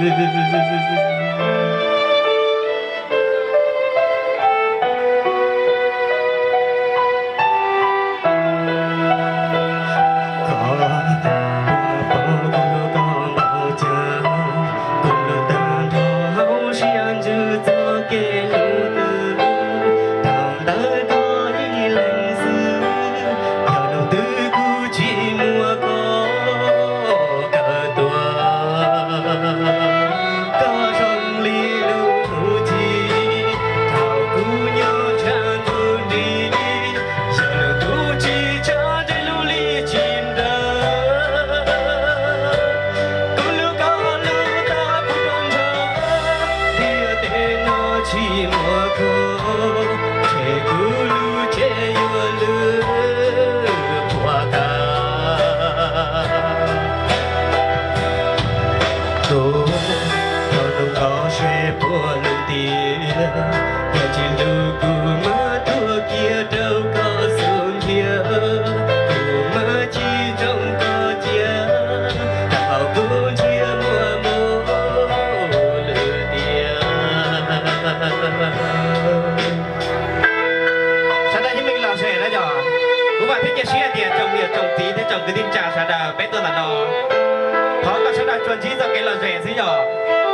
Koj puas paub kuv hlub koj npaum cas, kuv hlub tag nrho hauv siab ntsws txoj kev hlub twg. Dhau ntawm koj ib leeg xwb, yog hnub twg kuv tsis muaj koj kawm tuag. Koj zoo li lub ntuj ci, thaum kuv nyob tshaj ntuj nrig, yog lub ntuj ci tsa ntseg lub li ci nrawm. Kuv hlub koj hlub tag kuv rau nrho, ntiaj teb no tsis muaj koj, ces kuv lub cev yuav lwj puas tas. Kuv thov nug koj seb puas lwm tiam, yog tsis hlub kuv mam tuag kiag rau koj xub ntiag. Kuv mam cim ntsoov koj cia, rau qhov kuv ntsia muaj mus lwm tiam. Sawv daws yeej meem lom zem na yom. Kuv vam thiab cia siab tias tsoom niam tsoom txiv thiab tsoom kwv tij neej tsa sawv daws peb tuaj ntawm no, thov kom sawv daws tsuas ntsib txoj kev lom zem xwb yom.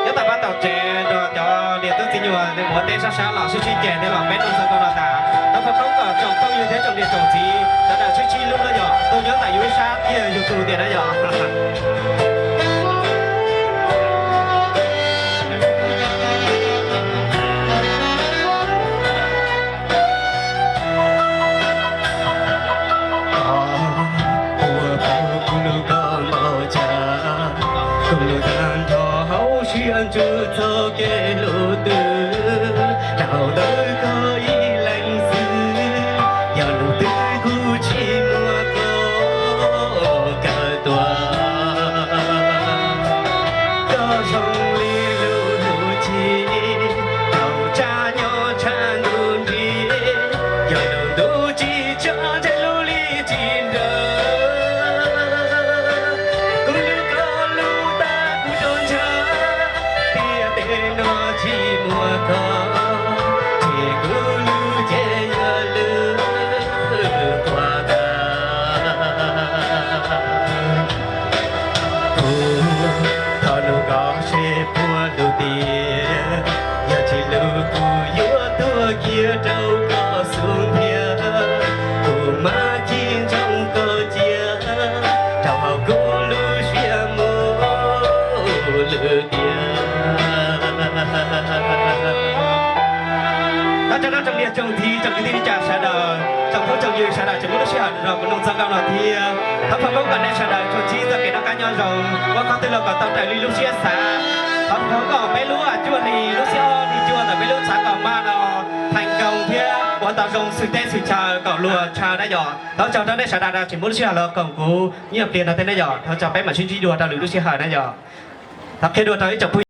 Nyob tom vaj tom tsev nrog cov niam tub txiv nyuam ua teb sab sab los sib sib ceg thiab los peb noj txog koj no tas. Thov foom koob kom tsoom phooj ywg thiab tsoom niam tsoom txiv sawv daws sib sib hlub na yom. Tuaj nyob ntawm yus ib sab thiaj yus tus tiag na yom. Koj puas paub kuv hlub koj npaum cas, kuv hlub tag nrho hauv siab ntsws txoj kev hlub twg. Dhau ntawm koj ib leeg xwb, yog hnub twg kuv tsis muaj koj kawm tuag. Koj zoo li lub ntuj ci, thaum tsam nyob tshaj ntuj nrig, yog lub ntuj ci tsa ntseg lub li ci nrawm. Kuv hlub koj hlub tag kuv rau nrho, ntiaj teb no tsis muaj koj, ces kuv lub cev yuav lwj puas tas. Kuv thov nug koj seb puas lwm tiam, yog tsis hlub kuv yuav tuag kiag rau koj xub ntiag. Kuv mam cim ntsoov koj cia, rau qhov kuv lub siab muaj lwm tiam. Thov tsoom niam tsoom txiv tsoom kwv tij neej tsa sawv daws, tsoom phooj tsoom ywg sawv daws tseem muaj lub sij hawm los kuv nug txog nkauj no thiab. Thov foom koob kom nej sawv daws tsuas ntsib txoj kev noj qab nyob zoo, ua qhov twg los kom tau raws li lub siab xav. Thov foom koob kom peb lub cuaj hli, lub xiab ob hli cuaj ntawm peb lub xav kom maj no, theem koom thiab ua tau zoo xwm teb xwm chaw kom luag ntshaw na yom. Thov tsaug rau nej sawv daws tseem muaj lub sij hawm los koom kuv ib nyuag pliag no thiab na yom. Thov tsaug, peb mam sib ntsib dua rau lwm lub sij hawm na yom. Thov qhia dua rau ib tsoom phooj